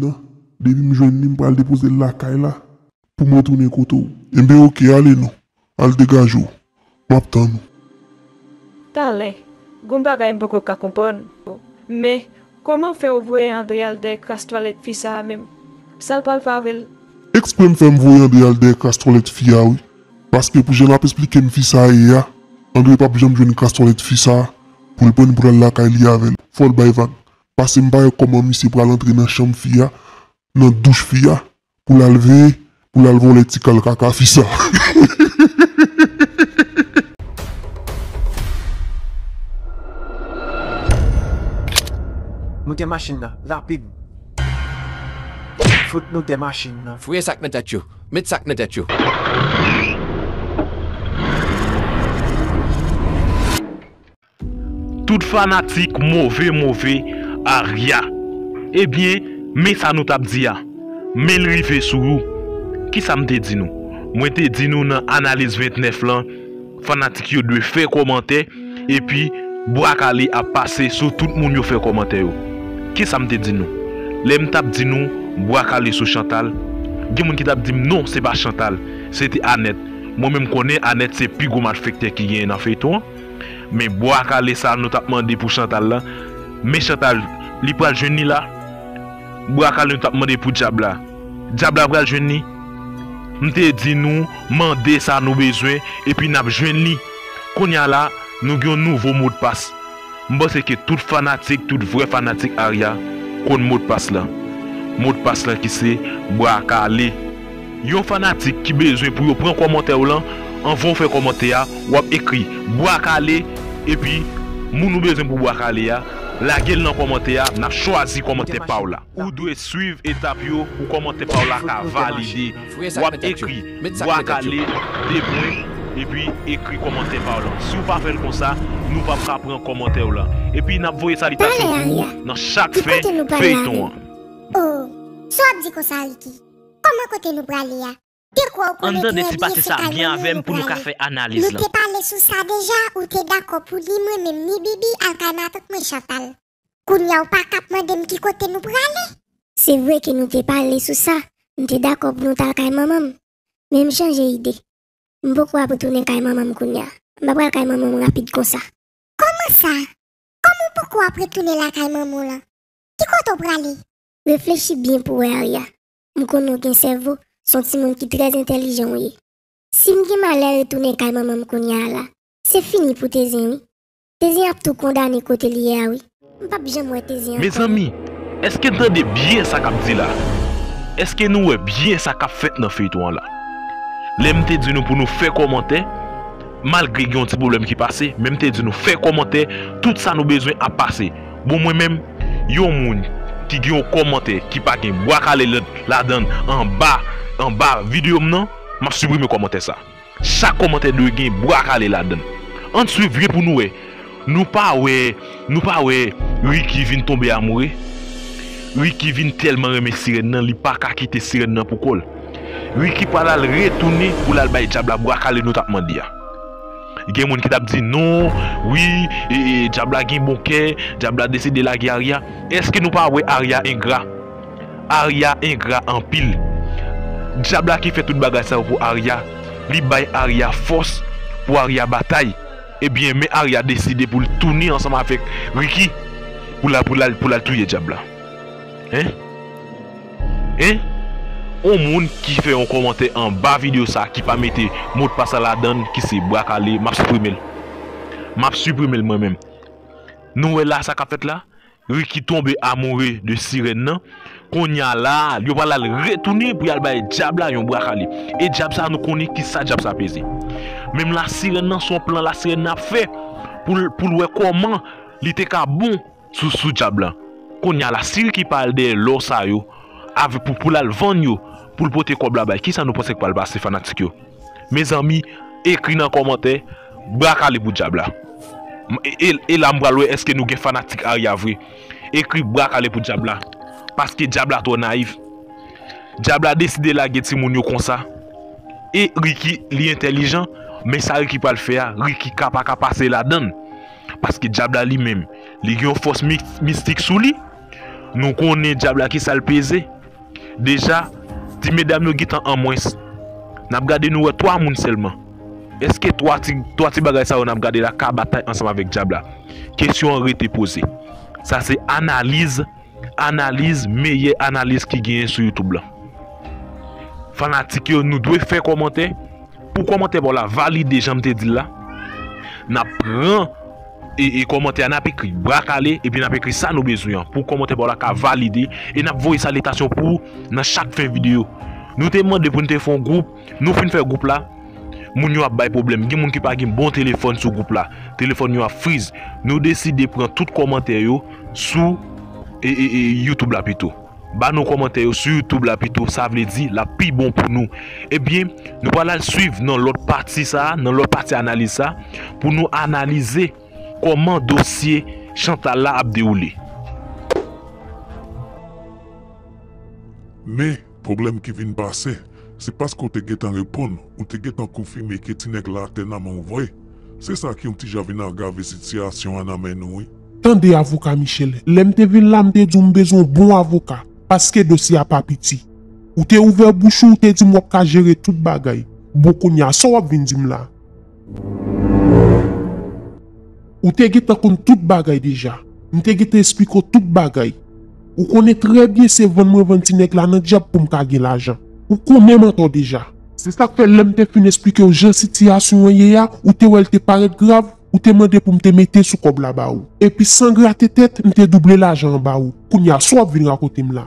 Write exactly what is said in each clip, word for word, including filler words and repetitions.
Nan, depi m jwenn li, m pral depoze l lakay la pou mwen tounen kote w. Enben, oke, ale non. Al degaje w. M ap tann ou. Talè, gon bagay m poko ka konprann. Men, kòman fè w voye Andre al dèyè kras twalèt fi sa a menm? Sa l pral fè avè l? Eksprè m fè m voye Andre al dèyè kras twalèt fi a, wi. Paske pou jan l ap esplike m fi sa a ye a, Andre p ap janm jwenn kras twalèt fi sa a pou l pran pou l al lakay li avè l. Fò l bay vag. Paske m pa wè kòman misye pral antre nan chanm fi a, nan douch fi a, pou l al veye, pou l al vòlè ti kal kaka fi sa. Nou gen machin nan, rapid. Fout nou gen machin nan. Fouye sa k nan tèt yo. Met sa k nan tèt yo. Tout fanatik move move Arya. Ebyen, men sa nou t ap di a. Men l rive sou ou. Kisa m te di nou? Mwen te di nou nan analiz vennèf lan, fanatik yo dwe fè kòmantè, epi bwa kale ap pase sou tout moun yo fè kòmantè yo. Kisa m te di nou? Lè m t ap di nou bwa kale sou Chantal, gen moun ki t ap di m non, se pa Chantal, se te Anèt. Mwen menm konnen Anèt se pi gwo malfektè ki genyen nan feyton an. Men bwa kale sa nou t ap mande pou Chantal la, men Chantal, li pral jwenn li la. Bwa kale nou t ap mande pou dyab la, dyab la pral jwenn li. M te di nou, mande sa nou bezwen, epi n ap jwenn li. Kounye a la, nou gen yon nouvo modpas. M panse ke tout fanatik, tout vrè fanatik Arya konn modpas lan. Modpas lan ki se bwa kale. Yon fanatik ki bezwen pou yo pran kòmantè w lan, anvan w fè kòmantè a, w ap ekri bwa kale, epi moun ou bezwen pou bwa kale a, lage l nan kòmantè a, n ap chwazi kòmantè pa w la. Ou dwe swiv etap yo pou kòmantè pa w la ka valide. W ap ekri bwa kale, de pwen, epi ekri kòmantè pa w lan. Si w pa fè l konsa, nou p ap ka pran kòmantè w lan. Epi n ap voye salitasyon pou ou nan chak fen feyton an. Oh, sa w ap di konsa, Ricky? Kòman kote nou prale a? Dekwa w konnen ki endye se kay manman nou prale. Nou te pale sou sa deja, ou te dakò pou li, mwen menm ni Bibi al kay matant mwen Chantal. Kounye a w pa ka ap mande m ki kote nou prale? Se vre ke nou te pale sou sa, m te dakò pou nou t al kay manman m. Men m chanje ide. M poko ap retounen kay manman m kounye a. M pa pral kay manman m rapid konsa. Kòman sa? Kòman w poko ap retounen lakay manman w lan? Ki kote w prale? Reflechi byen pou w wè Arya. M konnen w gen sèvo, se yon timoun ki trè entèlijan w ye. Si m gen malè retounen kay manman m kounye a la, se fini pou Tezen wi. Tezen ap tou kondane kote li ye a wi. M p ap janm wè Tezen ankò. Mezanmi, èske n tande byen sa k ap di la? Èske nou wè byen sa k ap fèt nan feyton an la? Lè m te di nou pou nou fè kòmantè, malgre gen yon ti pwoblèm ki pase, men m te di nou fè kòmantè, tout sa nou bezwen ap pase. Bon, mwen menm, yon moun ki gen yon kòmantè ki pa gen bwa kale ladann anba, anba videyo m nan, m ap siprime kòmantè sa. Chak kòmantè dwe gen bwa kale ladann. Ann swiv byen pou nou wè. Nou pa wè, nou pa wè Ricky vin tonbe amoure? Ricky vin tèlman renmen sirèn nan, li pa ka kite sirèn nan pou kò l. Ricky pral al retounen pou l al bay dyab la bwa kale nou t ap mande a. Gen moun ki t ap di non, wi, e, e, dyab la gen bon kè, dyab la deside lage Arya. Èske nou pa wè Arya engra? Arya engra anpil. Dyab la ki fè tout bagay sa yo pou Arya, li bay Arya fòs pou Arya batay. Ebyen, men Arya deside pou l tounen ansanm avèk Ricky pou l al, pou l al, pou l al touye dyab la. Hein? Hein? On moun ki fè yon kòmantè anba videyo sa ki pa mete modpas la ladann ki se bwa kale, m ap siprime l. M ap siprime l mwen menm. Nou wè la sa k ap fèt la? Ricky tonbe amoure de sirèn nan. Kounye a la, yo pral al retounen pou y al bay dyab la yon bwa kale. E dyab sa nou konnen kisa dyab sa peze. Menm la sirèn nan se yon plan la sirèn nan ap fè pou l, pou l wè kòman li te ka bon sou, sou dyab la. Kounye a la, si Ricky pa al dèyè lò sa yo, avè, pou, pou l al vann yo, pou l pote kòb la bay, kisa nou panse k pral pase fanatik yo? Mezanmi, ekri nan kòmantè, bwa kale pou dyab la. E, e, e la m pral wè èske nou gen fanatik Arya vre. Ekri bwa kale pou dyab la. Paske dyab la twò nayif. Dyab la deside lage timoun yo konsa. E Ricky, li entèlijan, men sa Ricky pral fè a, Ricky ka pa ka pase ladann. Paske dyab la li menm, li gen yon fòs mi-, mistik sou li. Nou konnen dyab la ki sa l peze. Deja, ti medam yo gentan an mwens. N ap gade, nou wè twa moun sèlman. Èske twa ti, twa ti bagay sa yo n ap gade la ka batay ansanm avèk dyab la? Kesyon an rete poze. Sa se analiz, analiz, meyè analiz ki genyen sou YouTube la. Fanatik yo, nou dwe fè kòmantè. Pou kòmantè pa w la valide jan m te di l la, n ap pran e, e kòmantè a, n ap ekri bra kale, epi n ap ekri sa nou bezwen an. Pou kòmantè pa w la ka valide, e n ap voye salitasyon pou ou nan chak fen videyo. Nou te mande pou n te fè yon gwoup, nou fin fè gwoup la, moun yo ap bay pwoblèm. Gen moun ki pa gen bon telefòn sou gwoup la, telefòn yo ap friz. Nou deside pran tout kòmantè yo sou e, e, e, YouTube la pito. Ba nou kòmantè yo sou YouTube la pito, sa vle di l ap pi bon pou nou. Ebyen, nou pral al swiv nan lòt pati sa, nan lòt pati analiz sa, pou nou analize kòman dosye Chantal la ap dewoule. Men, pwoblèm ki vin pase, se paske w te gentan reponn, ou te gentan konfime ke ti nèg la te nan men w vre. Se sa ki yon ti jan vin agrave sitiyasyon an nan men nou, wi. Tande, avoka Michel, lè m te vin la, m te di w m bezwen yon bon avoka, paske dosye a pa piti. Ou te ouvè bouch ou, ou te di m w ap ka jere tout bagay. Bon, kounye a, sa w ap vin di m la? Ou te gentan konn tout bagay deja. M te gentan esplike w tout bagay. Ou konnen trè byen se vann mwen vann ti nèg la nan dyab pou m ka gen lajan. Ou konnen m antò deja. Se sa k fè lè m te fin esplike w jan sitiyasyon an ye a, ou te wè l te parèt grav, ou te mande pou m te mete sou kòb la ba ou. Epi san grate tèt, m te double lajan an ba ou. Kounye a, sa w ap vin rakonte m la?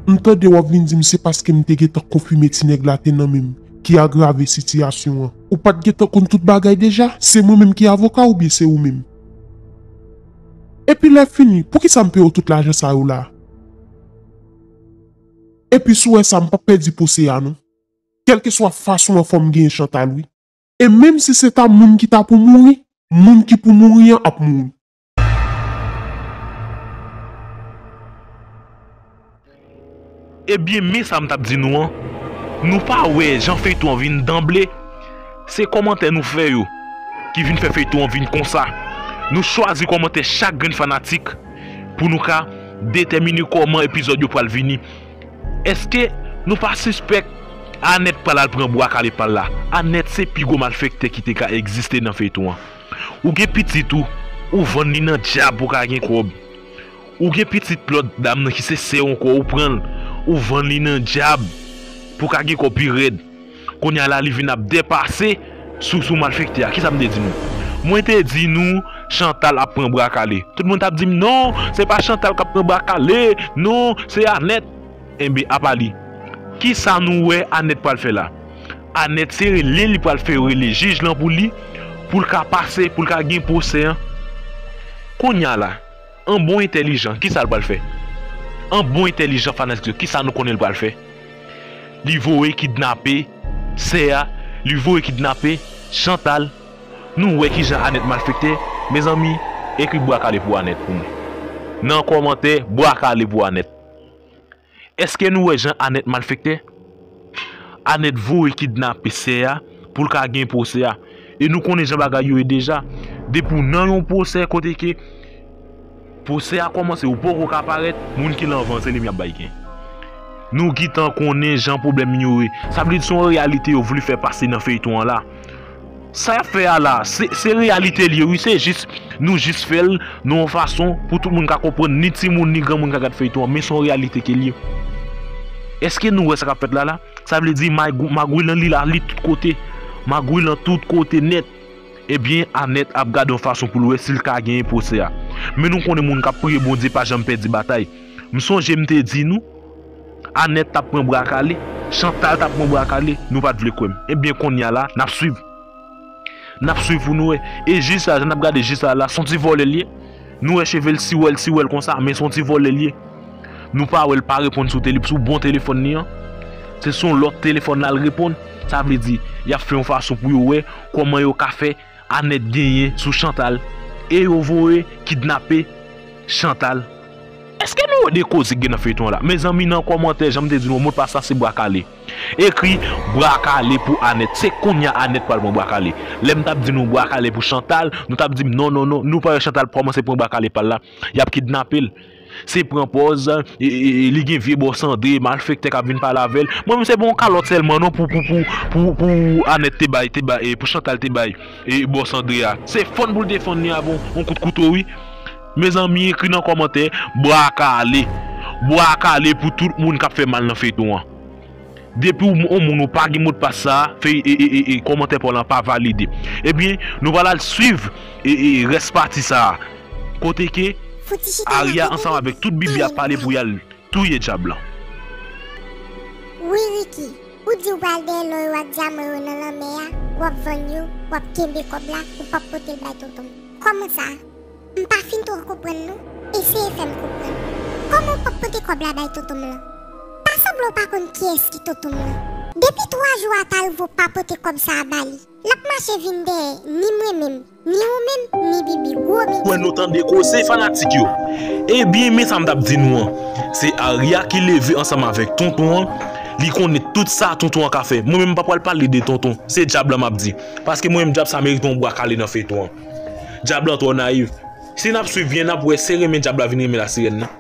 M tande w ap vin di m se paske m te gentan konfime ti nèg la te nan men m ki agrave sitiyasyon an. Ou pa t gentan konn tout bagay deja? Se mwen menm ki avoka w oubyen se ou menm? Epi lè fini, poukisa m peye w tout lajan sa yo la? Epi si w wè sa, m p ap pèdi pwosè a non. Kèlkeswa fason an, fò m genyen Chantal, wi. E menm si se ta moun ki ta pou mouri, moun ki pou mouri an ap mouri. Ebyen, men sa m t ap di nou an. Nou pa wè jan feyton an vin danble? Se kòmantè nou fè yo ki vin fè feyton an vin konsa. Nou chwazi kòmantè chak grenn fanatik pou nou ka detèmine kòman epizòd yo pral vini. Èske nou pa sispèk Anèt pral al pran bwa kale pa l la? Anèt se pi gwo malfektè ki te ka egziste nan feyton an. Ou gen pitit ou, ou vann li nan dyab pou ka gen kòb. Ou gen pitit lòt dam nan ki se sè w ankò, ou pran l, ou vann li nan dyab pou ka gen kòb pi rèd. Kounye a la, li vin ap depase sou, sou malfektè a. Kisa m te di nou? Mwen te di nou Chantal ap pran bwa kale. Tout moun t ap di m, "Non, se pa Chantal k ap pran bwa kale. Non, se Anèt." Enben, apa li, kisa nou wè Anèt pral fè la? Anèt se rele li pral fè rele jij lan pou li, pou l ka pase, pou l ka gen pwosè an. Kounye a la, an bon entèlijan, kisa l pral fè? An bon entèlijan, fanatik yo, kisa nou konnen l pral fè? Li voye kidnape sè a, li voye kidnape Chantal. Nou wè kijan Anèt malfektè. Mezanmi, ekri bwa kale pou Anèt pou mwen. Nan kòmantè, bwa kale pou Anèt. Èske nou wè jan Anèt malfektè? Anèt voye kidnape sè a pou l ka gen pwosè a. E nou konnen jan bagay yo ye deja. Depi w nan yon pwosè kote ke pwosè a kòmanse, ou poko ka parèt, moun ki la anvan se li m y ap bay ken. Nou gentan konnen jan pwoblèm yo ye. Sa vle di se yon reyalite yo vle fè pase nan feyton an la. Sa y ap fè a la, se, se reyalite l ye wi, se jis, nou jis fè l nan yon fason pou tout moun ka konprann, ni timoun, ni granmoun ka gad feyton an, men se yon reyalite ke l ye. Èske nou wè sa k ap fèt la la? Sa vle di magou-, magouy lan li la, li tout kote. Magouy lan tout kote nèt. Ebyen, Anèt ap gade yon fason pou l wè si l ka genyen pwosè a. Men nou konnen moun k ap priye Bondye pa janm pèdi batay. M sonje m te di nou, Anèt t ap pran bra kale, Chantal t ap pran bra kale, nou pa t vle kwè m. Ebyen, kounye a la, n ap swiv. N ap swiv pou nou wè. E jij sa, jan n ap gade jij sa la, s on ti vòlè l ye. Nou wè cheve l siwèl, siwèl konsa, men s on ti vòlè l ye. Nou pa wè l pa reponn sou tele-, sou bon telefòn li an. Se sou yon lòt telefòn l al reponn. Sa vle di, y ap fè yon fason pou yo wè kòman yo ka fè Anèt genyen sou Chantal. E yo voye kidnape Chantal. Èske nou wè de koze ki gen nan feyton an la? Mezanmi, nan kòmantè, jan m te di nou, modpas la se Bwa Kale. Ekri Bwa Kale pou Anèt. Se kounye a Anèt pral pran Bwa Kale. Lè m t ap di nou Bwa Kale pou Chantal, nou t ap di m non, non, non, nou pa wè Chantal kòmanse pran Bwa Kale pa l la. Y ap kidnape l. Se pran pòz, e, e, e, li gen vye bòs Andre, malfektè k ap vin pale avè l. Mwen menm se bon kalòt sèlman non pou, pou, pou, pou, pou Anèt te bay, te bay, e, pou Chantal te bay, e, bòs Andre a. Se fòn pou l te fann li avè yon, yon kout kouto, wi. Mezanmi, ekri nan kòmantè, Bwa Kale. Bwa Kale pou tout moun k ap fè mal nan feyton an. Depi w, yon moun ou pa gen modpas sa, fè, e, e, e, e, kòmantè pa w lan pa valide. Ebyen, nou pral al swiv, e, e, rès pati sa a. Kote ke Aria ansanm avèk tout Bibi ap pale pou y al touye dyab lan. Wi, Ricky, ou di w pral dèyè lò yo ak dyaman yo nan lanmè a, w ap vann yo, w ap kenbe kòb la, ou p ap pote l bay tonton m. Kòman sa? M pa fin twò konprann non. Eseye fè m konprann. Kòman w p ap pote kòb la bay tonton m lan? Pa sanble w pa konn kiyès ki tonton m lan. Depi twa jou a ta rive w pa pote kòb sa a ba li. L ap mache vin dèyè ni mwen menm, ni ou menm, ni Bibi. Gwo midi. Wè nou tande koze fanatik yo. Ebyen, men sa m t ap di nou an. Se Aria ki leve ansanm avèk tonton an. Li konnen tout sa tonton an ka fè. Mwen menm m pa pral pale de tonton. Se dyab lan m ap di. Paske mwen menm dyab sa merite yon bwa kale nan feyton an. Dyab lan twò nayiv. Si n ap swiv byen, n ap wè se renmen dyab la vin renmen lasirèn nan.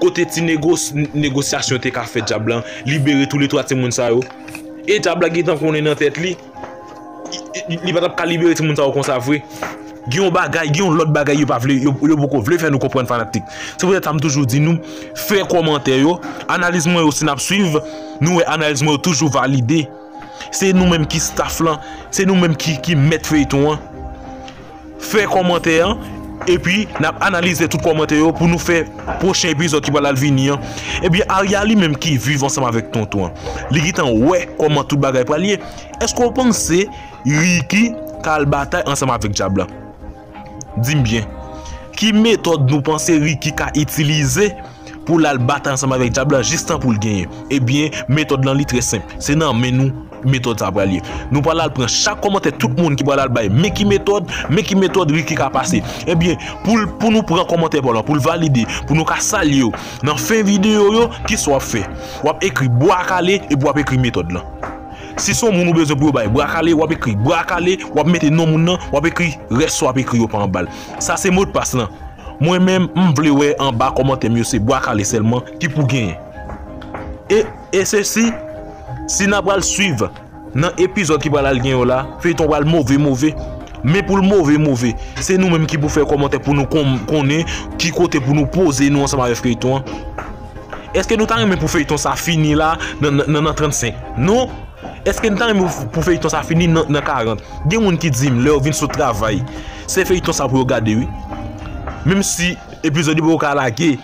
Kote ti negos-, negosyasyon te ka fèt dyab lan, libere toulètwa timoun sa yo. E dyab la gentan konnen nan tèt li, li, li, li pa t ap ka libere timoun sa yo konsa vre. Gen yon bagay, gen yon lòt bagay yo pa vle, yo, yo poko vle fè nou konprann fanatik. Se poutèt sa m toujou di nou, fè kòmantè yo, analiz mwen yo si n ap swiv, nou wè analiz mwen yo toujou valide. Se nou menm ki staff lan, se nou menm ki, ki mèt feyton an. Fè kòmantè an, epi n ap analize tout kòmantè yo pou nou fè pwochen epizòd ki pral al vini an. Ebyen, Aria li menm ki viv ansanm avèk tonton an. Li gentan wè kòman tout bagay pral ye. Èske w panse Ricky ka al batay ansanm avèk dyab lan? Di m byen. Ki metòd nou panse Ricky ka itilize pou l al batay ansanm avèk dyab lan jistan pou l genyen? Ebyen, metòd lan li trè senp. Se nan men nou metòd sa pral ye. Nou pral al pran chak kòmantè tout moun ki pral al bay men ki metòd, men ki metòd Ricky ka pase. Ebyen, pou l, pou nou pran kòmantè pa w lan, pou l valide, pou nou ka salye w nan fen videyo yo, kisa w ap fè? W ap ekri bwa kale epi w ap ekri metòd lan. Si se yon moun ou bezwen pou yo bay bwa kale, w ap ekri bwa kale, w ap mete non moun nan, w ap ekri rès, w ap ekri yo pa anba l. Sa se modpas lan. Mwen menm, m vle wè anba kòmantè m yo se bwa kale sèlman ki pou genyen. E, e sesi, si n a pral swiv nan epizòd ki pral al gen yo la, feyton pral move, move. Men pou l move, move, se nou menm ki pou fè kòmantè pou nou kon-, konnen ki kote pou nou poze nou ansanm avèk feyton an. Èske nou ta renmen pou feyton sa fini la nan, nan, nan, nan trannsenk? Non. Èske n ta renmen pou, pou feyton sa fini nan, nan karant? Gen moun ki di m, lè yo vin sot travay, se feyton sa pou yo gade, wi. Menm si epizòd yo poko ka lage,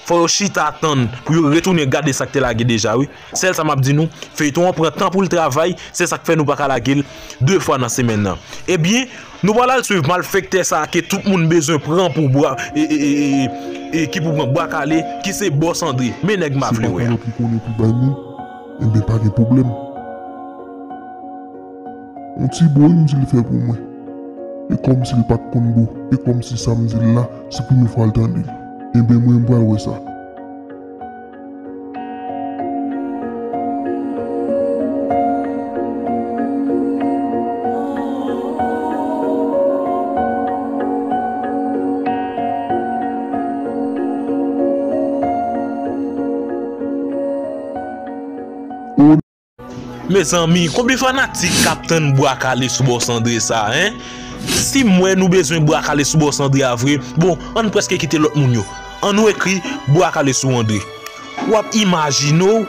fò yo chita tann pou yo retounen gade sa k te lage deja, wi. Sèl sa m ap di nou, feyton an pran tan pou l travay, se sa k fè nou pa ka lage l de fwa nan semèn nan. Ebyen, nou pral al swiv malfektè sa a ke tout moun bezwen pran pou bwa, e, e, e, e, e, ki pou pran bwa kale, ki se bòs Andre. Men nèg m pa vle wè a. Si pa kalòt li konnen pou bay moun, enben pa gen pwoblèm. Yon ti bo wi m di l fè pou mwen. E kòmsi l pa t konn bo, e kòmsi sa m di l la, se premye fwa l tande l. Enben mwen m pral wè sa. Mezanmi, konbyen fanatik k ap tann bwa kale sou bòs Andre sa, en? Si m wè nou bezwen bwa kale sou bòs Andre a vre, bon, ann prèske kite lòt moun yo. Ann nou ekri bwa kale sou Andre. W ap imajine w,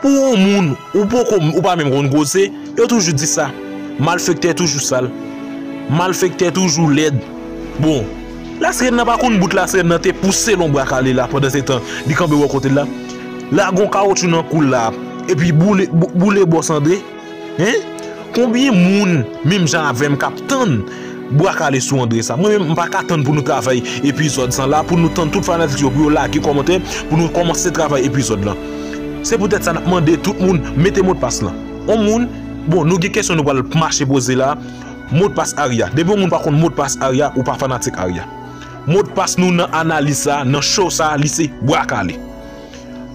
pou yon moun, ou poko, ou pa menm konn koze, yo toujou di sa. Malfektè toujou sal. Malfektè toujou lèd. Bon, lasirèn nan pa konn bout lasirèn nan te pouse l yon bwa kale la pandan se tan li kanpe bò kote l la. Lage yon kawotchou nan kou l la, epi boule, bou-, boule bòs Andre. Hein? Konbyen moun, menm jan avè m, k ap tann bwa kale sou Andre sa? Mwen menm, m pa ka tann pou nou travay epizòd sa la, pou nou tann tout fanatik yo, pou yo lage kòmantè, pou nou kòmanse travay epizòd lan. Se poutèt sa n ap mande tout moun mete modpas lan. On moun, bon, nou gen kesyon nou pral mache poze la. Modpas Aria. Depi yon moun pa konn modpas Aria, ou pa fanatik Aria. Modpas nou nan analiz sa, nan show sa, li se Bwa Kale.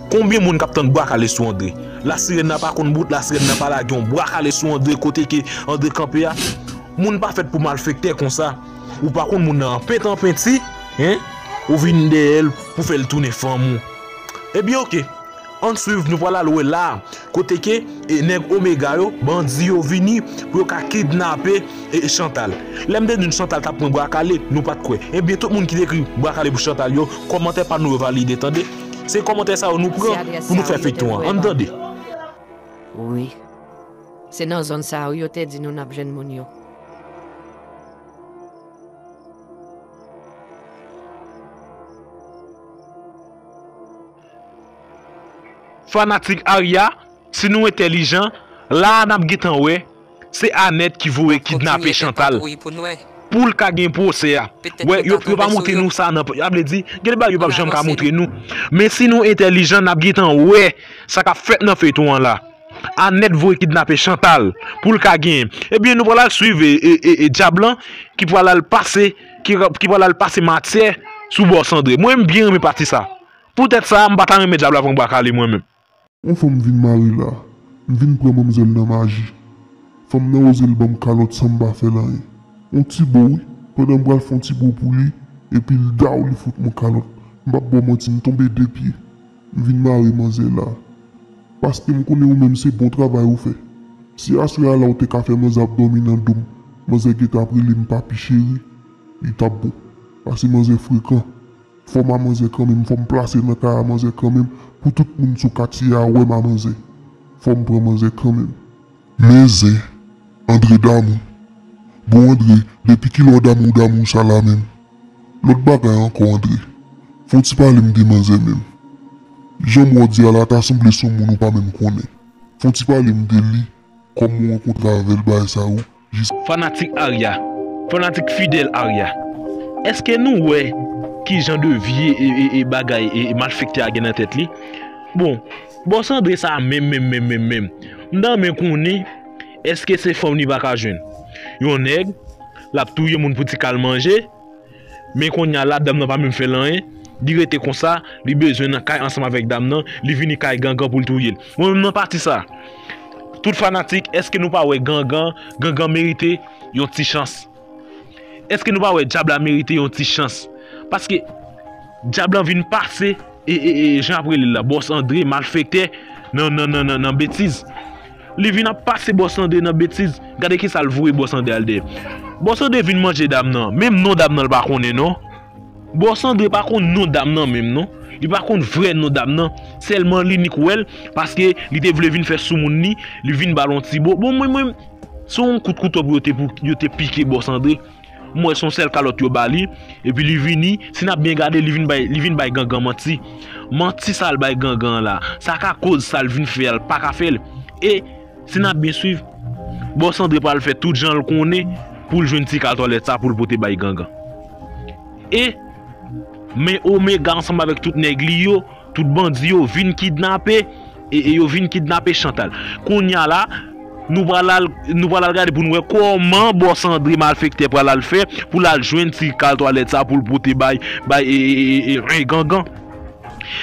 Konbyen moun k ap tann Bwa Kale sou Andre? Lasirèn nan pa konn bout, Lasirèn nan pa lage yon Bwa Kale sou Andre kote ke Andre kanpe a? Moun pa fèt pou malfektè konsa. Ou pa konn moun nan an pent an penti, en? Ou vin dèyè l pou fè l tounen fanm ou. Ebyen, oke. Ann swiv, nou pral al wè la a, kote ke, e, nèg Omega yo, bandi yo vini pou yo ka kidnape, e, Chantal. Lè m te di n Chantal t ap pran Bwa Kale, nou pa t kwè. Ebyen, tout moun ki te ekri Bwa Kale pou Chantal yo, kòmantè pa nou yo valide, tande. Se kòmantè sa yo nou pran pou nou fè feyton an. Ann tande. Wi. Se nan zòn sa a, wi, yo te di nou n ap jwenn moun yo. Fanatik Aria, si nou entèlijan, la a n ap gentan wè, se Anèt ki voye kidnape Chantal pou l ka gen pwosè a. Wè, yo, yo pa montre nou sa nan, sa vle di, gen de bagay yo p ap janm ka montre nou. Men si nou entèlijan, n ap gentan wè sa k ap fèt nan feyton an la. Anèt voye kidnape Chantal pou l ka genyen. Ebyen, nou pral al swiv, e, e, e, e, dyab lan ki pral al pase, ki, ki pral al pase matyè sou Bòs Andre. Mwen, m byen renmen pati sa. Poutèt sa, m pa ta renmen dyab la pran Bwa Kale mwen menm. Yon fanm vin mare la. M vin pran manmzèl nan maji. Fanm nan oze l ban m kalòt san m pa fè l anyen. Yon ti bo, wi. Pandan m pral fè yon ti bo pou li, epi l daw, li fout mwen kalòt. M p ap ba w manti, m tonbe de pye. M vin mare manzè la. Paske m konnen ou menm se bon travay ou fè. Si aswè a la ou te ka fè manzè ap dòmi nan do m, manzè gentan ap rele m papi cheri, li t ap bon. Paske manzè frekan. Fò m a manzè kanmenm, fò m plase nan kay a manzè kanmenm, pou tout moun sou katye a wè m a manzè. Fò m pran manzè kanmenm. Men zen, Andre damou. Bon Andre, depi kilè w damou damou sa la menm? Lòt bagay ankò Andre, fè w ti pale m de manzè menm. Jan m wè w di a la ta sanble se yon moun ou pa menm konnen. Fè w ti pale m de li, kòman w rankontre avè l, bagay sa yo, jis. Fanatik Aria, fanatik fidèl Aria, èske nou wè ki jan de vye e, e, e bagay e, e malfektè a gen nan tèt li? Bon, Bòs Andre sa menm, menm, menm, menm, menm. M ta renmen konnen, èske se fanm li pa ka jwenn? Yon nèg, l ap touye moun pou ti kal manje, men kounye a la, dam nan pa menm fè l anyen, li rete konsa, li bezwen nan kay ansanm avèk dam nan, li vini kay gangan pou l touye l. Mwen menm nan pati sa. Tout fanatik, èske nou pa wè gangan, gangan merite yon ti chans? Èske nou pa wè dyab la merite yon ti chans? Paske dyab la vin pase, e, e, e, jan ap rele l la, Bòs Andre, malfektè, nan, nan, nan, nan, nan betiz. Li vin ap pase Bòs Andre nan betiz. Gade kisa l voye Bòs Andre al dèyè. Bòs Andre vin manje dam nan. Menm non dam nan l pa konnen non. Bòs Andre pa konn non dam nan menm non. Li pa konn vrè non dam nan. Sèlman li nik wè l, paske li te vle vin fè soumoun li, li vin ba l yon ti bo. Bon, mwen, mwen, se yon kout kouto pou yo te, pou yo te pike Bòs Andre. M wè se yon sèl kalòt yo ba li, epi li vini, si n ap byen gade, li vin bay, li vin bay gangan manti. Manti sa l bay gangan an la, sa ka koz sa l vin fè a, l pa ka fè l. E, si n ap byen swiv, Bòs Andre pral fè tout jan l konnen pou l jwenn ti kal twalèt sa pou l pote bay gangan. E, men Omega ansanm avèk tout nèg li yo, tout bandi yo vin kidnape, e, e yo vin kidnape Chantal. Kounye a la, nou pral al, nou pral al gade pou n wè kòman Bòs Andre malfektè pral al fè pou l al jwenn ti kal twalèt sa pou l pote bay, bay, e, e, e, e, e, gangan.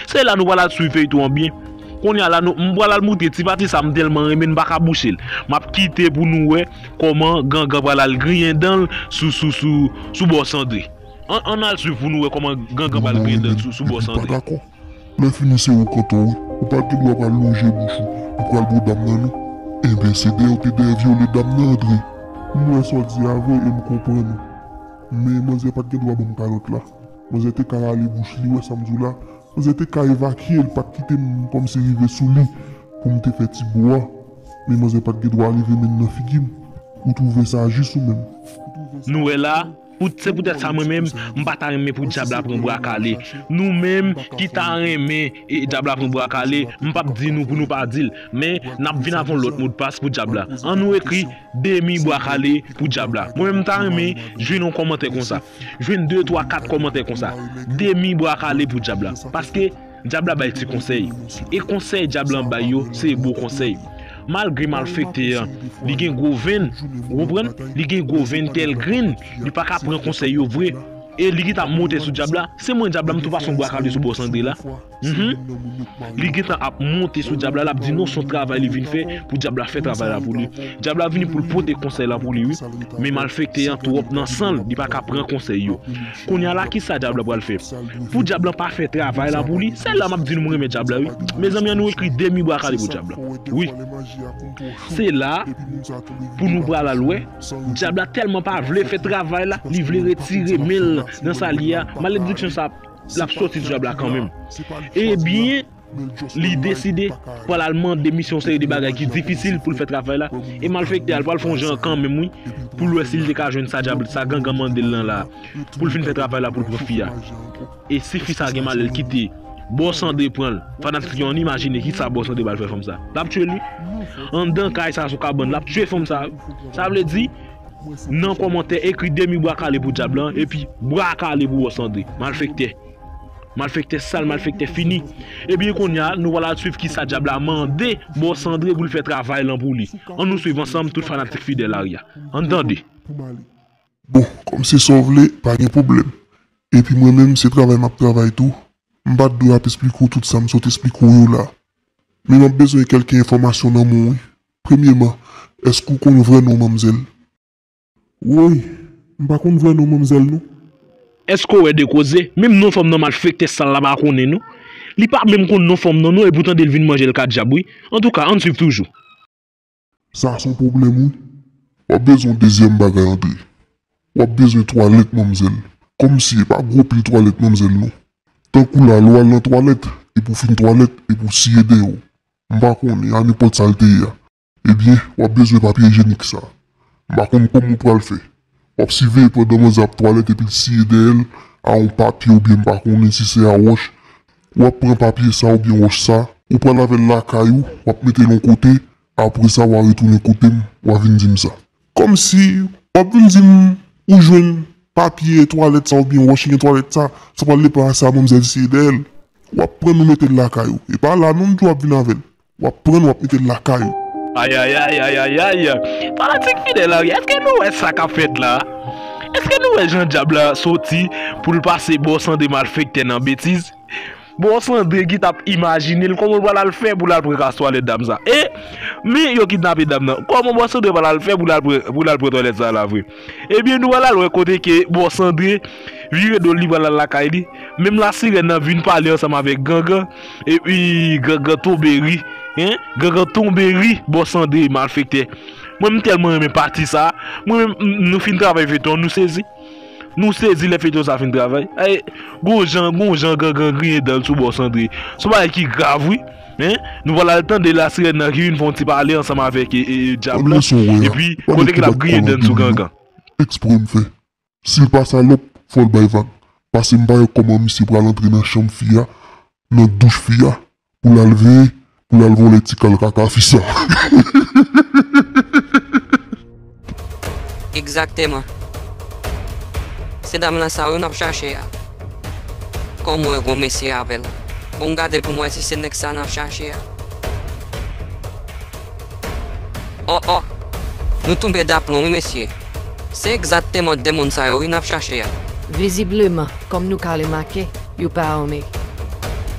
Se la nou pral al swiv feyton an byen. Kounye a la, nou, m pral al moutre ti pati sa m tèlman renmen, m pa ka bouche l. M ap kite pou nou wè kòman gangan pral al griyen dan l sou, sou, sou, sou Bòs Andre. Ann, ann al swiv pou nou wè kòman gangan pral griyen dan l sou, sou Bòs Andre. Lè fini se ou kanton wi. Ou pa t gen dwa pral lonje bouch ou pou pral bo dam nan non. Enben se dèyè ou te dèyè vyole dam nan Andre. M wè sa w di a vre e m konprann ou. Men manzè pa t gen dwa ban m kalòt la. Manzè te ka rale bouch li, wè sa m di w la. Manzè te ka evakye l, pa t kite m kòmsi rive sou li pou m te fè ti bo a. Men manzè pa t gen dwa leve men l nan figi m. Ou twouve sa jis ou menm? Nou wè la, pou, se poutèt sa mwen menm, m pa ta renmen pou dyab la pran Bwa Kale. Nou menm ki ta renmen e dyab la pran Bwa Kale, m p ap di nou pou nou pa di l. Men, n ap vin avè yon lòt modpas pou dyab la. Ann nou ekri demi Bwa Kale pou dyab la. Mwen menm, m ta renmen jwenn yon kòmantè konsa. Jwenn de, twa, kat kòmantè konsa. Demi Bwa Kale pou dyab la. Paske dyab la bay ti konsèy. E konsèy dyab lan bay yo, se bon konsèy. Malgre malfektè an, li gen gwo venn, ou konprann? Li gen gwo venn tèl grenn, li pa ka pran konsèy yo vre. E li gentan ap monte sou dyab la. Se mwen dyab la, m tou pase yon bwa kale sou Bòs Andre la. Mhm. Li gentan ap monte sou dyab la, l ap di non, se yon travay li vin fè, pou dyab la fè travay la pou li. Dyab la vini pou l pote konsèy la pou li, wi. Men malfektè an twòp nan san l, li pa ka pran konsèy yo. Kounye a la, kisa dyab la pral fè? Pou dyab la pa fè travay la pou li, se la m ap di nou m renmen dyab la, wi. Mezanmi, ann nou ekri demi bwa kale pou dyab la. Wi. Se la pou nou pral al wè. Dyab la tèlman pa vle fè travay la, li vle retire men l nan sa l ye a. Malediksyon sa, l ap soti sou dyab la kanmenm. Ebyen, li deside pral al mande misye yon seri de bagay ki difisil pou l fè travay la. E malfektè a l pral fè yon jan kanmenm, wi, pou l wè si l te ka jwenn sa dyab, sa gangan mande l lan la, pou l fin fè travay la, pou l pran fi a. E si fi sa gen malè, l kite Bòs Andre pran l, fanatik yo, ann imajine kisa Bòs Andre pral fè fanm sa. L ap tye l, wi. Anndan kay sa, sou kabann, l ap tye fanm sa, wi. Sa vle di, nan kòmantè, ekri demi bwa kale pou dyab lan, epi bwa kale pou Bòs Andre. Malfektè. Malfektè sal, malfektè fini. Ebyen, kounye a, nou pral al swiv kisa dyab la mande Bòs Andre pou l fè travay lan pou li. Ann nou swiv ansanm, tout fanatik fidèl Larya. Ann tande. Bon, kòm se sa w vle, pa gen pwoblèm. Epi mwen menm, se travay m ap travay tou. M pa t dwe ap esplike w tout sa m sot esplike w yo la. Men m ap bezwen kèlke enfòmasyon nan men w, wi. Premyeman, èske w konn vrè non manmzèl? Woy, m pa konn vrè non manmzèl non. Èske w wè de koze? Menm non fanm nan malfektè sal la pa konnen non. Li pa menm konn non fanm nan non, epi w tande l vin manje l ka dyab wi. Antouka, ann swiv toujou. Sa se yon pwoblèm wi. W ap bezwen yon dezyèm bagay antre. W ap bezwen twalèt manmzèl. Kòmsi e pa gwo pil twalèt manmzèl non. Tankou la lè w al nan twalèt, epi w fin twalèt, epi w siye dèyè w. M pa konnen, a nenpòt sa l te ye a. Ebyen, w ap bezwen papye ijyenik sa. M pa konn kòman w pral fè. W ap siveye pandan manzè ap twalèt epi l siye dèyè l a yon papye oubyen m pa konnen si se a wòch. W ap pran papye sa oubyen wòch sa, ou pral avè l lakay ou, w ap mete l yon kote, apre sa w a retounen kote m, w a vin di m sa. Kòmsi, w ap vin di m ou jwenn papye twalèt sa oubyen wòch ki gen twalèt sa, sa pral depann a sa manmzèl siye dèyè l. W ap pran l ou mete l lakay ou. E pa la non m di w ap vin avè l. W ap pran l w ap mete l lakay ou. Ayayay, ayayay. Fanatik fidèl Larya, èske nou wè sa k ap fèt la? Èske nou wè jan dyab la soti pou l pase Bòs Andre malfektè nan betiz? Bòs Andre ki t ap imajine l kòman l pral al fè pou l al pran kas twalèt dam sa. E, men yo kidnape dam nan. Kòman Bòs Andre pral al fè pou l al pran, pou l al pran twalèt sa la vre? Ebyen, nou pral al wè kote ke Bòs Andre vire do l, li pral al lakay li. Menm lasirèn nan vin pale ansanm avèk Gangan. Epi Gangan tonbe ri. Hein? Gangan tonbe ri, Bòs Andre malfektè. Mwen m tèlman renmen pati sa. Mwen menm, m, nou fin travay feyton, nou sezi. Nou sezi lè feyton sa fin travay. Ay, gon jan, gon jan Gangan griyen dan l sou Bòs Andre. Se yon bagay ki grav wi. Hein? Nou pral al tande lasirèn nan ki vin fè yon ti pale ansanm avèk e, e, e, dyab la. Epi, kote ke l ap griyen dan l sou Gangan. Eksprè m fè. Si l pa salòp, fò l bay vag. Pase m pa wè kòman misye pral antre nan chanm fi a, nan douch fi a, pou l al veye, pou l al vòlè ti kal kaka fi sa. Egzakteman. Se dam lan sa wi n ap chache a. Kòm w wè gon mesye avè l. Bon gade pou m wè si se nèg sa n ap chache a. Oh oh. Nou tonbe daplon wi mesye. Se egzakteman de moun sa yo wi n ap chache a. Vizibleman, kòm nou ka remake, yo pa ame.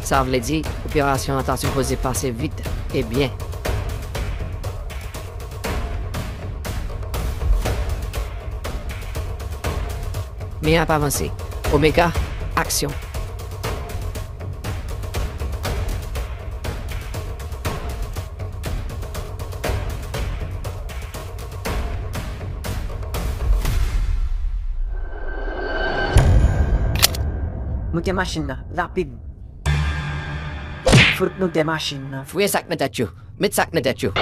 Sa vle di, operasyon an ta sipoze pase vit e byen. Men ap avanse. Omega, aksyon. Moute machin nan, rapid. Fout nou de machin nan. Fouye sa k nan tèt yo. Met sa k nan tèt yo.